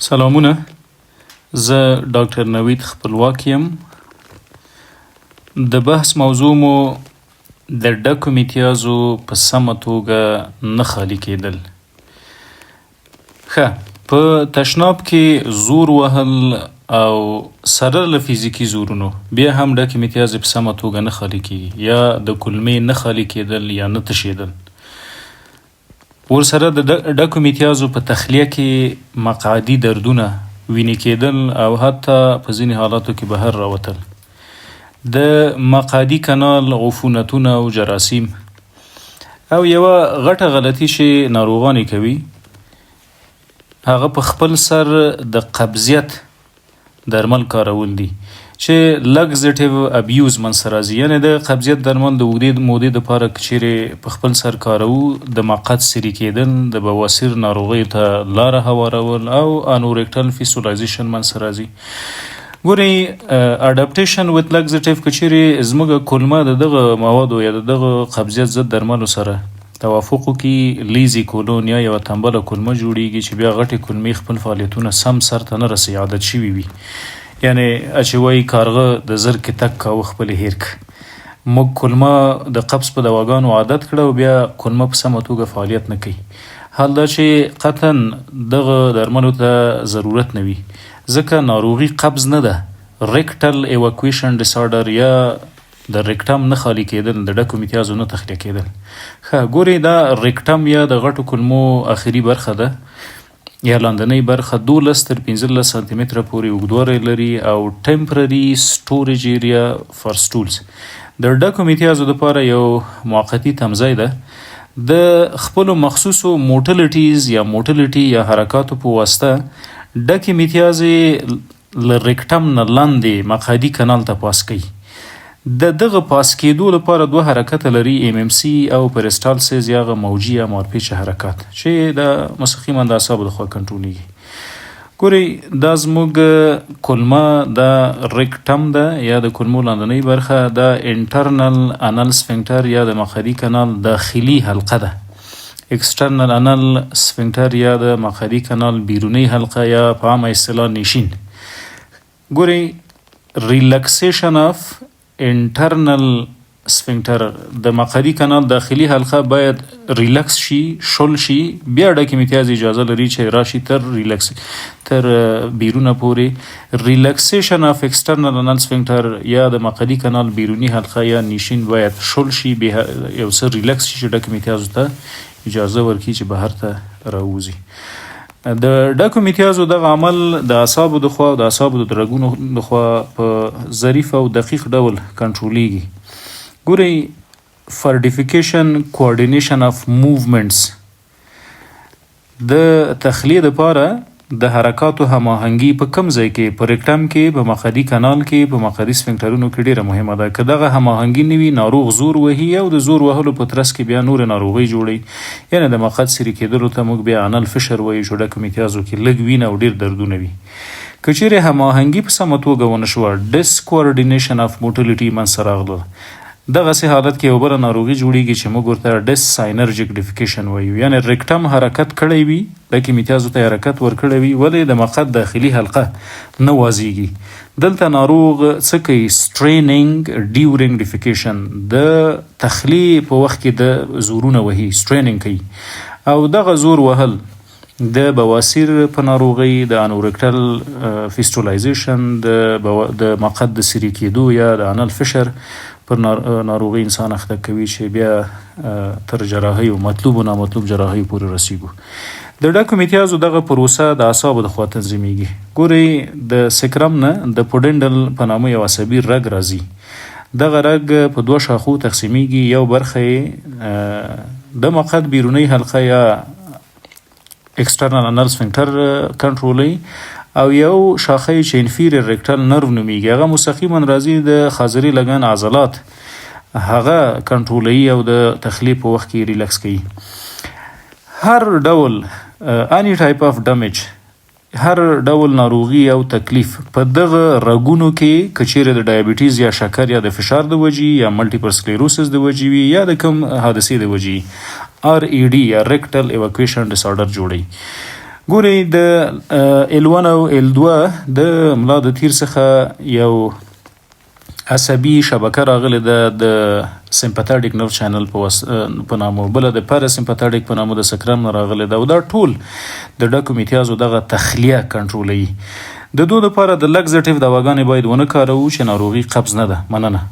سلامونه، زه ډاکټر نوید خپلواک یم. د بحث موضوع مو د ډکو میتیازو په سمه توګه نه خالي کېدل. ښه، په تشناب کې زور وهل او سره له فزیکي زورونو بیا هم ډکې میتیازې په سمه توګه نه خالي کېږي، یا د کولمې نه خالي کېدل یا نه تشېدل، ورسره د ډکو میتیازو په تخلیه کې مقعدي دردونه، وینې کېدل او حتی په ځینې حالاتو کې بهر راوتل، د مقعدي کانال عفونتونه او جراثیم، او یوه غټه غلطي چې ناروغان یې کوي، هغه په خپل سر د قبضیت درمل کارول دي چې laxative abuse منځته راځي. یعنې د قبضیت درمل د اوږدې مودې دپاره که چیرې په خپل سر کاروو، د مقعد سري کېدل، د بواسیر ناروغیو ته لاره هوارول او anorectal fistulization منځته راځي. ګورئ، adaptation with laxative، که چیرې زموږ کولمه د دغه موادو یا د دغه قبضیت ضد درملو سره توافق وکړي، lazy colon یا یوه تنبله کولمه جوړیږي چې بیا غټې کولمې خپل فعالیتونه سم سرته نه رسوي، عادت شوي وي. یعنې چې وایي کارغه د زرکې تګ کاوه، خپل یې هېر کړ. موږ کولمه د قبض په دواګانو عادت کړه او بیا کولمه په سمه توګه فعالیت نه کوي، حال دا چې قطعا دغه درملو ته ضرورت نه وي، ځکه ناروغي قبض نه ده، rectal evacuation disorder یا د rectum نه خالي کېدل، د ډکو میتیازو نه تخلیه کېدل. ښه، ګورئ، دا rectum یا د غټو کولمو اخري برخه ده یا لاندنۍ برخه، 12 تر 15 سانتي متره پورې اوږدوالی لري او temporary storage area for stools، د ډکو میتیازو لپاره یو موقتي تمځای ده. د خپلو مخصوصو motilities یا motility یا حرکاتو په واسطه ډکې میتیازې له rectum نه لاندې مقعدي کانال ته پاس کوي. د دغه پاس کېدو لپاره دوه حرکته لري، MMC او peristalsis یا هغه موجي یا مارپیچه حرکات چې دا مستقیما د اعصابو لخوا کنټرولېږي. ګورئ، دا زموږ کولمه، دا rectum ده یا د کولمو لاندنۍ برخه، دا internal anal sphincter یا د مقعدي کانال داخلي حلقه ده، external anal sphincter یا د مقعدي کانال بیرونی حلقه یا په عامه اصطلاح نیشین. ګورئ، relaxation of internal sphincter، د مقعدي کانال داخلي حلقه باید ریلکس شي، شل شي، بیا ډکې میتیاز اجازه لري چې راشي تر ریلکس تر بیرونه پورې. Relaxation of external anal sphincter یا د مقعدي کانال بیروني حلقه یا نیشین باید شل شي، یو څه ریلکس شي چې ډکې میتیازو ته اجازه ورکړي چې بهر ته راووځي. د ډکو میتیازو دغه عمل د اعصابو د خوا او د اعصابو د رګونو د خوا په ظریف او دقیق ډول کنټرولیږي. ګورئ، for defecation coordination of movements، د تخلیې دپاره د حرکاتو هماهنګي په کم ځای کې، په rectum کې، په مقعدي کانال کې، په مقعدي سفنکټرونو کې ډیره مهمه ده. که دغه هماهنګي نه وي، ناروغ زور وهي او د زور وهلو په ترڅ کې بیا نورې ناروغۍ جوړوي. یعنې د مقعد سیري کېدلو ته موږ بیا anal fissure وایو چې ډکو میتیازو کې لږ وینه او ډیر دردونه وي. که چیرې هماهنګي په سمه توګه ونه شوه، discoordination of motility منځته راغله، دغسې حالت کې یوه بله ناروغي جوړیږي چې موږ ورته dyssynergic defecation وایو. یعنې rectum حرکت کړی وي، ډکې میتیازو ته حرکت ورکړی وي، ولې د مقعد داخلي حلقه نه وازیږي. دلته ناروغ څه کوي؟ Straining during defecation، د تخلیې په وخت کې د زورونه وهي، straining کوي او دغه زور وهل د بواسیر په ناروغۍ، د anorectal fistulization، د مقعد د سیري کېدو یا د anal fissure پر ناروغۍ انسان اخته کوي چې بیا تر جراحیو، مطلوب او نامطلوب جراحیو پورې رسیږو. د ډکو میتیازو دغه پروسه د اعصابو د خوا تنظیمیږي. ګورئ، د sacrum نه د pudendal په نامه یو عصبي رګ راځي. دغه رګ په دوه شاخو تقسیمیږي. یو برخه یې د مقعد بیرونی حلقه یا external anal sphincter کنټرولوي او یو شاخه یې چې inferior rectal nerve نومیږي، هغه مستقیما راځي، د خاضري لګن عضلات هغه کنټرولوي او د تخلیې په وخت کې ریلکس کوي. هر ډول any type of damage، هر ډول ناروغي او تکلیف په دغه رګونو کې، که چیرې د diabetes یا شکر یا د فشار د وجې یا multiple sclerosis د وجې وي یا د کوم حادثې د وجې، RED یا rectal evacuation disorder جوړوي. ګورئ د ال 1 او ال 2 د ملا د تیر څخه یو عصبي شبکه راغلې ده د سمپاتیک نرو چینل په وس... په نامه، بله د پاراسمپاتیک په نامه د سکرم نه راغلې ده، او دا ټول د ډکو میتیازو دغه تخلیه کنټرولوي. د دوه لپاره د لګزټیو دواګانې باید ونه کاروو چې ناروغي قبض نه ده. مننه.